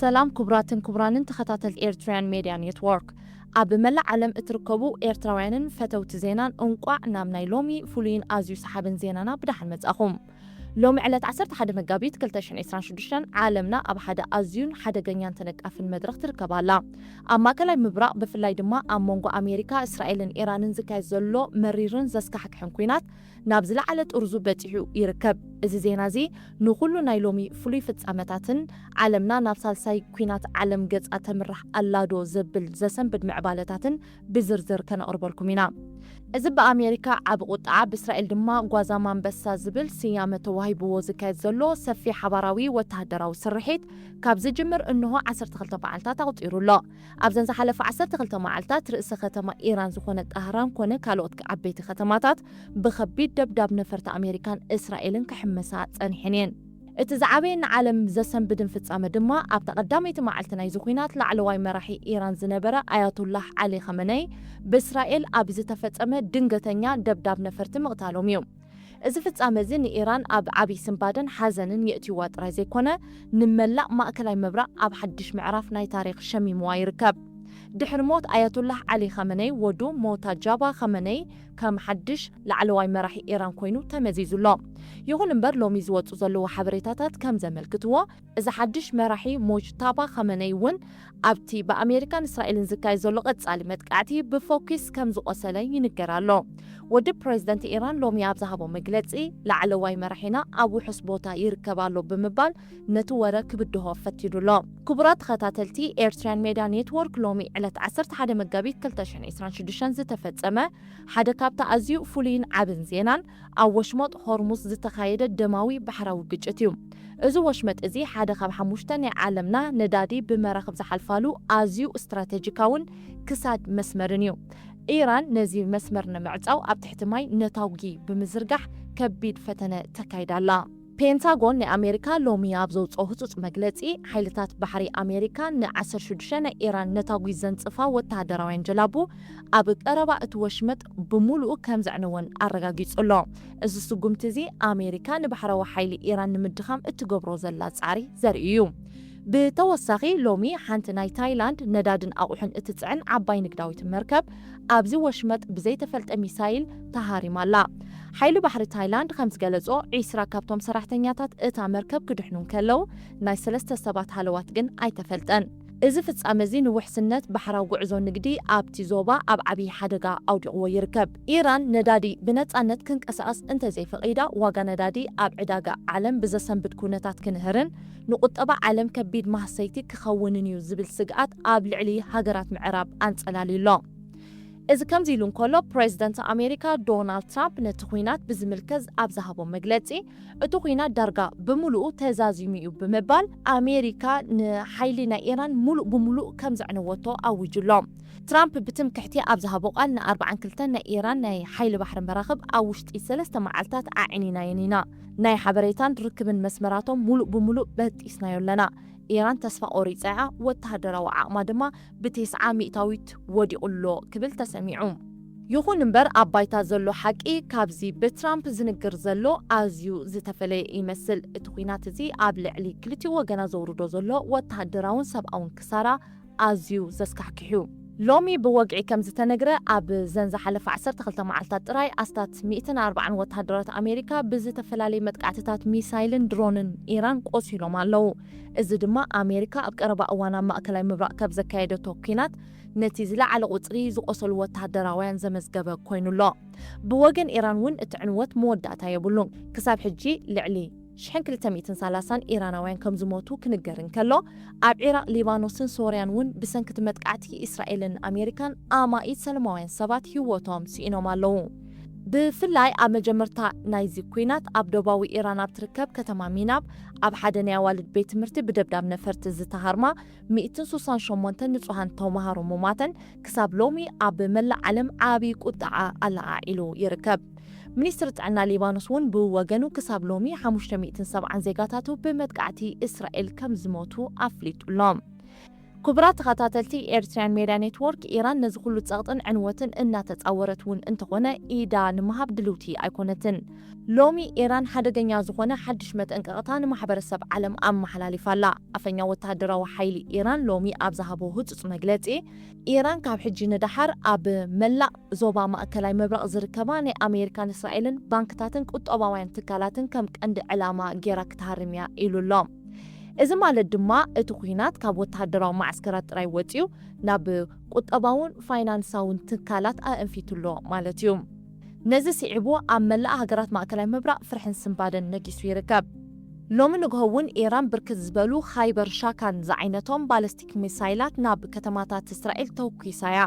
ሰላም ክቡራትን ክቡራንን ተኸታተልቲ ኤርትራውያን ሜድያ ኔትወርክ። ኣብ መላእ ዓለም እትርከቡ ኤርትራውያንን ፈተውቲ ዜናን፣ እንቋዕ ናብ ናይ ሎሚ ፍሉይን ኣዝዩ ሰሓብን ዜናና ብደሓን መጻኹም። ሎሚ ዕለት ዓሰርተ ሓደ መጋቢት ክልተ ሽሕን ዕስራን ሽዱሽተን ዓለምና ኣብ ሓደ ኣዝዩን ሓደገኛን ተነቃፍን መድረኽ ትርከብ ኣላ። ኣብ ማእከላይ ምብራቕ፣ ብፍላይ ድማ ኣብ መንጎ ኣሜሪካ፣ እስራኤልን ኢራንን ዝካየድ ዘሎ መሪርን ዘስካሕክሕን ኲናት ናብ ዝለዓለ ጥርዙ በጺሑ ይርከብ። እዚ ዜና እዚ ንኹሉ ናይ ሎሚ ፍሉይ ፍጻመታትን ዓለምና ናብ ሳልሳይ ኲናት ዓለም ገጻ ተምርሕ ኣላዶ ዘብል ዘሰንብድ ምዕባለታትን ብዝርዝር ከነቕርበልኩም ኢና። እዚ ብኣሜሪካ ዓቢ ቁጥዓ፣ ብእስራኤል ድማ ጓዛም ኣንበሳ ዝብል ስያመ ተዋሂብዎ ዝካየድ ዘሎ ሰፊሕ ሓባራዊ ወተሃደራዊ ስርሒት ካብ ዝጅምር እንሆ ዓሰርተ ክልተ መዓልታት ኣቑጺሩ ኣሎ። ኣብዘን ዝሓለፋ ዓሰርተ ክልተ መዓልታት፣ ርእሰ ከተማ ኢራን ዝኾነት ጣህራን ኮነ ካልኦት ዓበይቲ ከተማታት ብኸቢድ ደብዳብ ነፈርቲ ኣሜሪካን እስራኤልን ክሕመሳ ጸኒሐን እየን። እቲ ዝዓበየን ንዓለም ዘሰንብድን ፍጻመ ድማ፣ ኣብታ ቀዳመይቲ መዓልቲ ናይዚ ኲናት፣ ላዕለዋይ መራሒ ኢራን ዝነበረ ኣያቶላህ ዓሊ ኸመነይ ብእስራኤል ኣብ ዝተፈጸመ ድንገተኛ ደብዳብ ነፈርቲ ምቕታሎም እዩ። እዚ ፍጻመ እዚ ንኢራን ኣብ ዓቢ ስንባደን ሓዘንን የእትይዋ ጥራይ ዘይኮነ፣ ንመላእ ማእከላይ ምብራቕ ኣብ ሓድሽ ምዕራፍ ናይ ታሪኽ ሸሚምዋ ይርከብ። ድሕሪ ሞት ኣያቶላህ ዓሊ ኻመነይ፣ ወዱ ሞታጃባ ኻመነይ ከም ሓድሽ ላዕለዋይ መራሒ ኢራን ኮይኑ ተመዚዙ ኣሎ። ይኹን እምበር፣ ሎሚ ዝወጹ ዘለዉ ሓበሬታታት ከም ዘመልክትዎ፣ እዚ ሓድሽ መራሒ ሞጅታባ ኻመነይ እውን ኣብቲ ብኣሜሪካን እስራኤልን ዝካየድ ዘሎ ቀጻሊ መጥቃዕቲ ብፎኪስ ከም ዝቖሰለ ይንገር ኣሎ። ወዲ ፕሬዝደንት ኢራን ሎሚ ኣብ ዝሃቦ መግለጺ፣ ላዕለዋይ መራሒና ኣብ ውሑስ ቦታ ይርከብ ኣሎ ብምባል ነቲ ወረ ክብድሆ ፈቲኑ ኣሎ። ክቡራት ተኸታተልቲ ኤርትራውያን ሜድያ ኔትወርክ፣ ሎሚ ዕለት ዓሰርተ ሓደ መጋቢት ክልተ ሽሕን ዕስራን ሽዱሽተን ዝተፈጸመ ሓደ ካብቲ ኣዝዩ ፍሉይን ዓብን ዜናን፣ ኣብ ወሽመጥ ሆርሙዝ ዝተኻየደ ደማዊ ባሕራዊ ግጭት እዩ። እዚ ወሽመጥ እዚ ሓደ ካብ ሓሙሽተ ናይ ዓለምና ነዳዲ ብመራኽብ ዝሓልፋሉ ኣዝዩ ስትራቴጂካውን ክሳድ መስመርን እዩ። ኢራን ነዚ መስመር ንምዕጻው ኣብ ትሕቲ ማይ ነታጒ ብምዝርጋሕ ከቢድ ፈተነ ተካይዳ ኣላ። ፔንታጎን ናይ ኣሜሪካ ሎሚ ኣብ ዘውጽኦ ህጹጽ መግለጺ፣ ሓይልታት ባሕሪ ኣሜሪካ ን ዓሰርተ ሽዱሽተ ናይ ኢራን ነታጒ ዘንጽፋ ወተሃደራውያን ጀላቡ ኣብ ቀረባ እቲ ወሽመጥ ብምሉኡ ከም ዘዕነወን ኣረጋጊጹ ኣሎ። እዚ ስጉምቲ እዚ ኣሜሪካ ንባሕራዊ ሓይሊ ኢራን ንምድኻም እትገብሮ ዘላ ጻዕሪ ዘርኢ እዩ። ብተወሳኺ፣ ሎሚ ሓንቲ ናይ ታይላንድ ነዳድን ኣቑሑን እትጽዕን ዓባይ ንግዳዊት መርከብ ኣብዚ ወሽመጥ ብዘይተፈልጠ ሚሳይል ተሃሪማ ኣላ። ሓይሊ ባሕሪ ታይላንድ ከም ዝገለጾ፣ ዒስራ ካብቶም ሰራሕተኛታት እታ መርከብ ክድሕኑ እንከለዉ፣ ናይ ሰለስተ ሰባት ሃለዋት ግን ኣይተፈልጠን። እዚ ፍጻመ እዚ ንውሕስነት ባሕራዊ ጉዕዞ ንግዲ ኣብቲ ዞባ ኣብ ዓብዪ ሓደጋ ኣውዲቕዎ ይርከብ። ኢራን ነዳዲ ብነጻነት ክንቀሳቐስ እንተዘይፈቒዳ፣ ዋጋ ነዳዲ ኣብ ዕዳጋ ዓለም ብዘሰንብድ ኩነታት ክንህርን ንቁጠባ ዓለም ከቢድ ማህሰይቲ ክኸውንን እዩ ዝብል ስግኣት ኣብ ልዕሊ ሃገራት ምዕራብ ኣንጸላልዩ ኣሎ። እዚ ከምዚ ኢሉ እንከሎ፣ ፕሬዝደንት ኣሜሪካ ዶናልድ ትራምፕ ነቲ ኲናት ብዝምልከት ኣብ ዝሃቦ መግለጺ፣ እቲ ኲናት ዳርጋ ብምሉኡ ተዛዚሙ እዩ ብምባል፣ ኣሜሪካ ንሓይሊ ናይ ኢራን ሙሉእ ብምሉእ ከም ዘዕነወቶ ኣዊጁ ኣሎ። ትራምፕ ብትምክሕቲ ኣብ ዝሃቦ ቃል፣ ንኣርብዓን ክልተን ናይ ኢራን ናይ ሓይሊ ባሕሪ መራኽብ ኣብ ውሽጢ ሰለስተ መዓልታት ኣዕኒናየን ኢና። ናይ ሓበሬታን ርክብን መስመራቶም ሙሉእ ብምሉእ በጢስናዮ ኣለና። ኢራን ተስፋ ቆሪጻ እያ፣ ወተሃደራዊ ዓቕማ ድማ ብተስዓ ሚእታዊት ወዲቑ ኣሎ ክብል ተሰሚዑ። ይኹን እምበር፣ ኣብ ባይታ ዘሎ ሓቂ ካብዚ ብትራምፕ ዝንገር ዘሎ ኣዝዩ ዝተፈለየ ይመስል። እቲ ኲናት እዚ ኣብ ልዕሊ ክልቲኡ ወገናት ዘውርዶ ዘሎ ወተሃደራውን ሰብኣውን ክሳራ ኣዝዩ ዘስካሕክሕ እዩ። ሎሚ ብወግዒ ከም ዝተነግረ፣ ኣብ ዘን ዝሓለፈ ዓሰርተ ክልተ መዓልታት ጥራይ ኣስታት ሚእትን ኣርባዓን ወተሃደራት ኣሜሪካ ብዝተፈላለየ መጥቃዕትታት ሚሳይልን ድሮንን ኢራን ቆሲሎም ኣለዉ። እዚ ድማ ኣሜሪካ ኣብ ቀረባ እዋን ኣብ ማእከላይ ምብራቕ ካብ ዘካየደቶ ኲናት ነቲ ዝለዓለ ቁጽሪ ዝቖሰሉ ወተሃደራውያን ዘመዝገበ ኮይኑ ኣሎ። ብወገን ኢራን እውን እቲ ዕንወት መወዳእታ የብሉን። ክሳብ ሕጂ ልዕሊ ሽሕን ክልተ ሚእትን ሰላሳን ኢራናውያን ከም ዝሞቱ ክንገር እንከሎ፣ ኣብ ዒራቕ፣ ሊባኖስን ሶርያን እውን ብሰንኪ እቲ መጥቃዕቲ እስራኤልን ኣሜሪካን ኣማኢት ሰለማውያን ሰባት ህይወቶም ስኢኖም ኣለዉ። ብፍላይ ኣብ መጀመርታ ናይዚ ኲናት፣ ኣብ ደቡባዊ ኢራን ኣብ ትርከብ ከተማ ሚናብ፣ ኣብ ሓደ ናይ ኣዋልድ ቤት ትምህርቲ ብደብዳብ ነፈርቲ ዝተሃርማ ሚእትን ስሳን ሸሞንተን ንጹሃን ተማሃሮ ሙማተን፣ ክሳብ ሎሚ ኣብ መላእ ዓለም ዓቢ ቁጥዓ ኣለዓዒሉ ይርከብ። ሚኒስትሪ ጥዕና ሊባኖስ እውን ብወገኑ፣ ክሳብ ሎሚ ሓሙሽተ ሚእትን ሰብዓን ዜጋታቱ ብመጥቃዕቲ እስራኤል ከም ዝሞቱ ኣፍሊጡ ኣሎ። ክቡራት ተኸታተልቲ ኤርትራያን ሜድያ ኔትወርክ፣ ኢራን ነዚ ኩሉ ጸቕጥን ዕንወትን እናተጻወረት እውን እንተኾነ፣ ኢዳ ንምሃብ ድልውቲ ኣይኮነትን። ሎሚ ኢራን ሓደገኛ ዝኾነ ሓድሽ መጠንቀቕታ ንማሕበረሰብ ዓለም ኣመሓላሊፋ ኣላ። ኣፈኛ ወተሃደራዊ ሓይሊ ኢራን ሎሚ ኣብ ዝሃቦ ህጹጽ መግለጺ፣ ኢራን ካብ ሕጂ ንደሓር ኣብ መላእ ዞባ ማእከላይ ምብራቕ ዝርከባ ናይ ኣሜሪካን እስራኤልን ባንክታትን ቁጠባውያን ትካላትን ከም ቀንዲ ዕላማ ገይራ ክትሃርም እያ ኢሉ ኣሎ። እዚ ማለት ድማ እቲ ኲናት ካብ ወተሃደራዊ ማዕስከራት ጥራይ ወጺኡ ናብ ቁጠባውን ፋይናንሳውን ትካላት ኣእንፊቱ ኣሎ ማለት እዩ። ነዚ ስዒቡ ኣብ መላእ ሃገራት ማእከላይ ምብራቕ ፍርሕን ስንባደን ነጊሱ ይርከብ። ሎሚ ንግሆ እውን ኢራን ብርክት ዝበሉ ሃይበር ሻካን ዝዓይነቶም ባለስቲክ ሚሳይላት ናብ ከተማታት እስራኤል ተኩሳ እያ።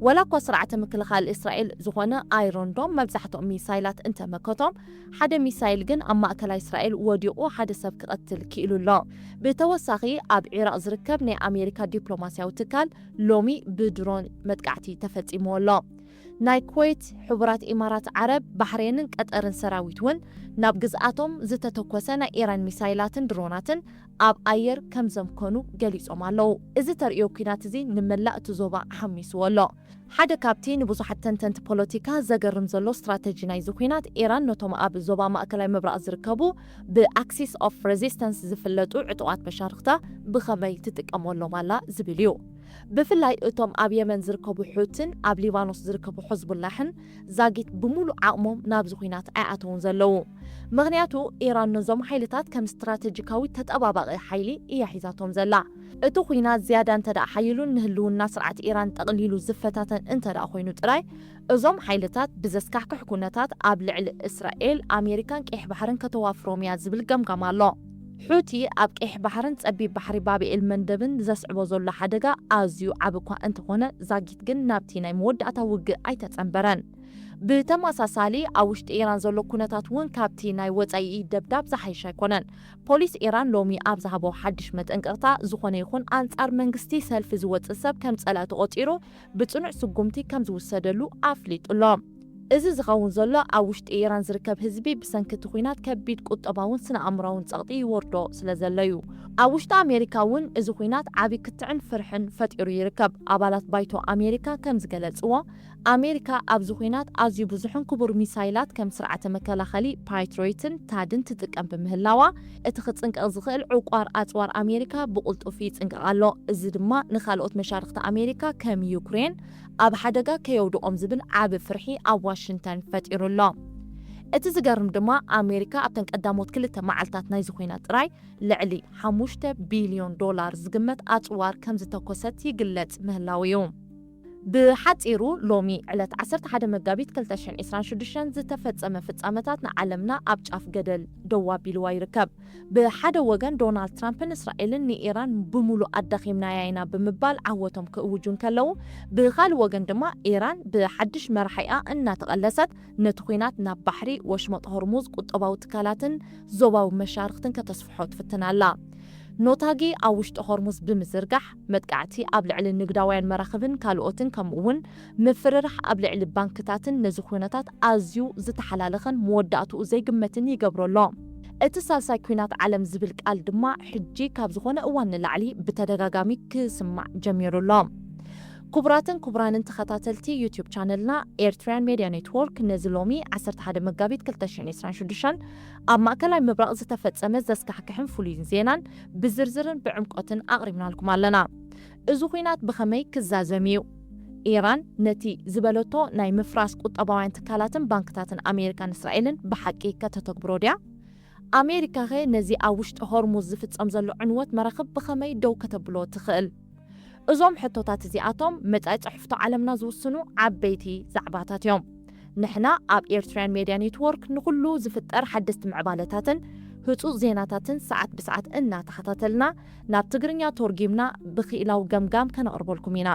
ወላ እኳ ስርዓተ ምክልኻል እስራኤል ዝኾነ ኣይሮን ዶም መብዛሕትኦም ሚሳይላት እንተመከቶም፣ ሓደ ሚሳይል ግን ኣብ ማእከላይ እስራኤል ወዲቑ ሓደ ሰብ ክቐትል ክኢሉ ኣሎ። ብተወሳኺ ኣብ ዒራቕ ዝርከብ ናይ ኣሜሪካ ዲፕሎማስያዊ ትካል ሎሚ ብድሮን መጥቃዕቲ ተፈጺምዎ ኣሎ። ናይ ኩዌት፣ ሕቡራት ኢማራት ዓረብ፣ ባሕሬንን ቀጠርን ሰራዊት እውን ናብ ግዝኣቶም ዝተተኮሰ ናይ ኢራን ሚሳይላትን ድሮናትን ኣብ ኣየር ከም ዘምከኑ ገሊጾም ኣለዉ። እዚ ተርእዮ ኲናት እዚ ንመላእ እቲ ዞባ ሓሚስዎ ኣሎ። ሓደ ካብቲ ንብዙሓት ተንተንቲ ፖለቲካ ዘገርም ዘሎ ስትራተጂ ናይዚ ኲናት፣ ኢራን ነቶም ኣብ ዞባ ማእከላይ ምብራቕ ዝርከቡ ብኣክሲስ ኦፍ ሬዚስተንስ ዝፍለጡ ዕጡቓት መሻርኽታ ብኸመይ ትጥቀመሎም ኣላ ዝብል እዩ። ብፍላይ እቶም ኣብ የመን ዝርከቡ ሑትን ኣብ ሊባኖስ ዝርከቡ ሕዝቡላሕን ዛጊት ብምሉእ ዓቕሞም ናብዚ ኲናት ኣይኣተውን ዘለዉ። ምኽንያቱ ኢራን ነዞም ሓይልታት ከም ስትራተጂካዊ ተጠባባቒ ሓይሊ እያ ሒዛቶም ዘላ። እቲ ኲናት ዝያዳ እንተ ደኣ ሓይሉን ንህልውና ስርዓት ኢራን ጠቕሊሉ ዝፈታተን እንተ ደኣ ኮይኑ ጥራይ፣ እዞም ሓይልታት ብዘስካሕክሕ ኩነታት ኣብ ልዕሊ እስራኤል፣ ኣሜሪካን ቀይሕ ባሕርን ከተዋፍሮም እያ ዝብል ገምጋም ኣሎ። ሑቲ ኣብ ቀይሕ ባሕርን ጸቢብ ባሕሪ ባብኤል መንደብን ዘስዕቦ ዘሎ ሓደጋ ኣዝዩ ዓቢ እኳ እንተኾነ፣ ዛጊት ግን ናብቲ ናይ መወዳእታ ውግእ ኣይተጸንበረን። ብተመሳሳሊ፣ ኣብ ውሽጢ ኢራን ዘሎ ኩነታት እውን ካብቲ ናይ ወጻኢ ደብዳብ ዝሓይሽ ኣይኮነን። ፖሊስ ኢራን ሎሚ ኣብ ዝሃቦ ሓድሽ መጠንቀቕታ፣ ዝኾነ ይኹን ኣንጻር መንግስቲ ሰልፊ ዝወጽእ ሰብ ከም ጸላኢ ተቖጺሩ ብጽኑዕ ስጉምቲ ከም ዝውሰደሉ ኣፍሊጡ ኣሎ። እዚ ዝኸውን ዘሎ ኣብ ውሽጢ ኢራን ዝርከብ ህዝቢ ብሰንኪ እቲ ኲናት ከቢድ ቁጠባውን ስነ ኣእምሮኣውን ጸቕጢ ይወርዶ ስለ ዘሎ እዩ። ኣብ ውሽጢ ኣሜሪካ እውን እዚ ኲናት ዓቢ ክትዕን ፍርሕን ፈጢሩ ይርከብ። ኣባላት ባይቶ ኣሜሪካ ከም ዝገለጽዎ፣ ኣሜሪካ ኣብዚ ኲናት ኣዝዩ ብዙሕን ክቡር ሚሳይላት ከም ስርዓተ መከላኸሊ ፓትሪዮትን ታድን ትጥቀም ብምህላዋ፣ እቲ ክጽንቀቕ ዝኽእል ዕቋር ኣጽዋር ኣሜሪካ ብቕልጡፍ ይጽንቀቕ ኣሎ። እዚ ድማ ንኻልኦት መሻርኽቲ ኣሜሪካ ከም ዩክሬን ኣብ ሓደጋ ከየውድቖም ዝብል ዓቢ ፍርሒ ኣብ ዋሽንግተን ፈጢሩ ኣሎ። እቲ ዝገርም ድማ፣ ኣሜሪካ ኣብተን ቀዳሞት ክልተ መዓልታት ናይዚ ኲናት ጥራይ ልዕሊ ሓሙሽተ ቢልዮን ዶላር ዝግመት ኣጽዋር ከም ዝተኮሰት ይግለጽ ምህላው እዩ። ብሓጺሩ፣ ሎሚ ዕለት ዓሰርተ ሓደ መጋቢት ክልተ ሽሕን ዕስራን ሽዱሽተን ዝተፈጸመ ፍጻመታት ንዓለምና ኣብ ጫፍ ገደል ደው ኣቢልዋ ይርከብ። ብሓደ ወገን፣ ዶናልድ ትራምፕን እስራኤልን ንኢራን ብምሉእ ኣዳኺምናያ ኢና ብምባል ዓወቶም ክእውጁ እንከለዉ፣ ብኻልእ ወገን ድማ፣ ኢራን ብሓድሽ መራሒኣ እናተቐለሰት፣ ነቲ ኲናት ናብ ባሕሪ፣ ወሽመጥ ሆርሙዝ፣ ቁጠባዊ ትካላትን ዞባዊ መሻርኽትን ከተስፍሖ ትፍትን ኣላ። ኖታጊ ኣብ ውሽጢ ሆርሙዝ ብምዝርጋሕ፣ መጥቃዕቲ ኣብ ልዕሊ ንግዳውያን መራኽብን ካልኦትን፣ ከምኡ እውን ምፍርራሕ ኣብ ልዕሊ ባንክታትን ነዚ ኩነታት ኣዝዩ ዝተሓላለኸን መወዳእትኡ ዘይግመትን ይገብሮ ኣሎ። እቲ ሳልሳይ ኲናት ዓለም ዝብል ቃል ድማ ሕጂ ካብ ዝኾነ እዋን ንላዕሊ ብተደጋጋሚ ክስማዕ ጀሚሩ ኣሎ። ክቡራትን ክቡራንን ተኸታተልቲ ዩቲዩብ ቻነልና ኤርትራያን ሜድያ ኔትወርክ፣ ነዚ ሎሚ ዓሰርተ ሓደ መጋቢት ክልተ ሽሕን ዕስራን ሽዱሽተን ኣብ ማእከላይ ምብራቕ ዝተፈጸመ ዘስካሕክሕን ፍሉይን ዜናን ብዝርዝርን ብዕምቆትን ኣቕሪብናልኩም ኣለና። እዚ ኲናት ብኸመይ ክዛዘም እዩ? ኢራን ነቲ ዝበለቶ ናይ ምፍራስ ቁጠባውያን ትካላትን ባንክታትን ኣሜሪካን እስራኤልን ብሓቂ ከተተግብሮ ድያ? ኣሜሪካኸ ነዚ ኣብ ውሽጢ ሆርሙዝ ዝፍጸም ዘሎ ዕንወት መራኽብ ብኸመይ ደው ከተብሎ ትኽእል? እዞም ሕቶታት እዚኣቶም መጻኢ ጽሕፍቶ ዓለምና ዝውስኑ ዓበይቲ ዛዕባታት እዮም። ንሕና ኣብ ኤርትራያን ሜድያ ኔትወርክ ንኹሉ ዝፍጠር ሓደስቲ ምዕባለታትን ህጹጽ ዜናታትን ሰዓት ብሰዓት እናተኸታተልና፣ ናብ ትግርኛ ተርጒምና ብክኢላዊ ገምጋም ከነቕርበልኩም ኢና።